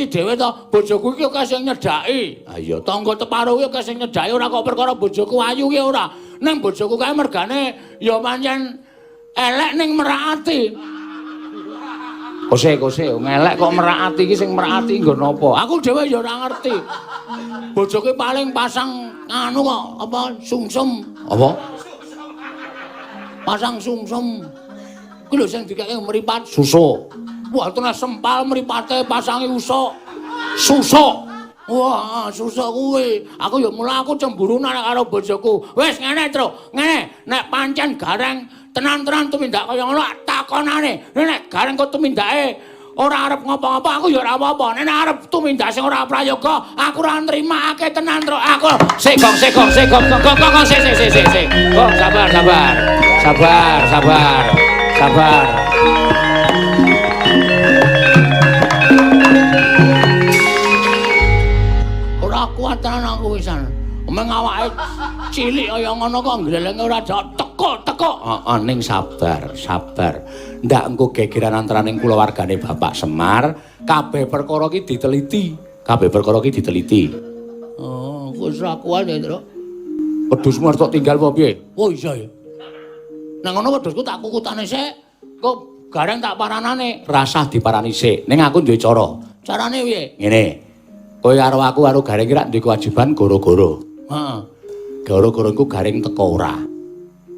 ngerti dhewe to, bojoku iki akeh sing nyedhaki. Ha iya, tangga teparo kuwi akeh sing nyedhaki ora kok perkara bojoku ayu ki ora. Ning bojoku kae mergane ya pancen elek ning merak ati. Kose, kose, ngelek kok merak ati iki sing merak ati nggo napa? Aku dhewe ya ora ngerti. Bojoku paling pasang anu kok, apa sungsum. Apa? Pasang sungsum. Kuwi lho sing dikeke mripat susuk. Wah, tenan sempal mripate pasangi usuk. Susuk. Wah, susuk kuwi. Aku ya mula aku cemburu nek karo bojoku. Wis ngene, Tru. Ngene, nek pancen gareng tenan-tenan tumindak kaya ngono takonane. Nek gareng kok tumindake ora arep ngopo-ngopo aku ya ora apa-apa. Nek arep tumindak sing ora prayoga, aku ora nrimake tenan, Tru. Aku sik gong, sik gong, sik gong, gong, gong, gong, sik sik sik sik sik. Gong, sabar, sabar. Sabar, sabar. Sabar. Ora kuat tenan aku wisan. Meng awake cilik kaya ngono kok nglelenge ora tekuk-tekuk. Heeh, ning sabar, sabar. Ndak engko gegeran antaraning kulawargane Bapak Semar, kabeh perkara iki diteliti. Kabeh perkara iki diteliti. Oh, wis ora kuat ya, Tru. Wedhusmu arep tok tinggal apa piye? Oh iya ya. Nang ngono wedhusku tak kukutane sik, kok gareng tak paranane. Rasah diparani sik. Ning aku duwe cara. Carane piye? Ngene. Kowe karo aku karo gareng iki rak duwe kewajiban goro-goro. Heeh. Goro-goro iku gareng teko ora.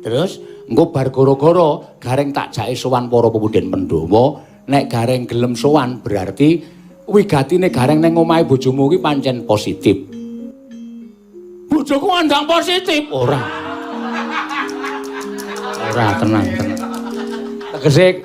Terus engko bar goro-goro gareng tak jake sowan para pepundhen Pandhawa. Nek gareng gelem sowan berarti wigatine gareng ning omahe bojomu iki pancen positif. Bojoku andang positif? Ora. Ora, tenang, tenang. Tegese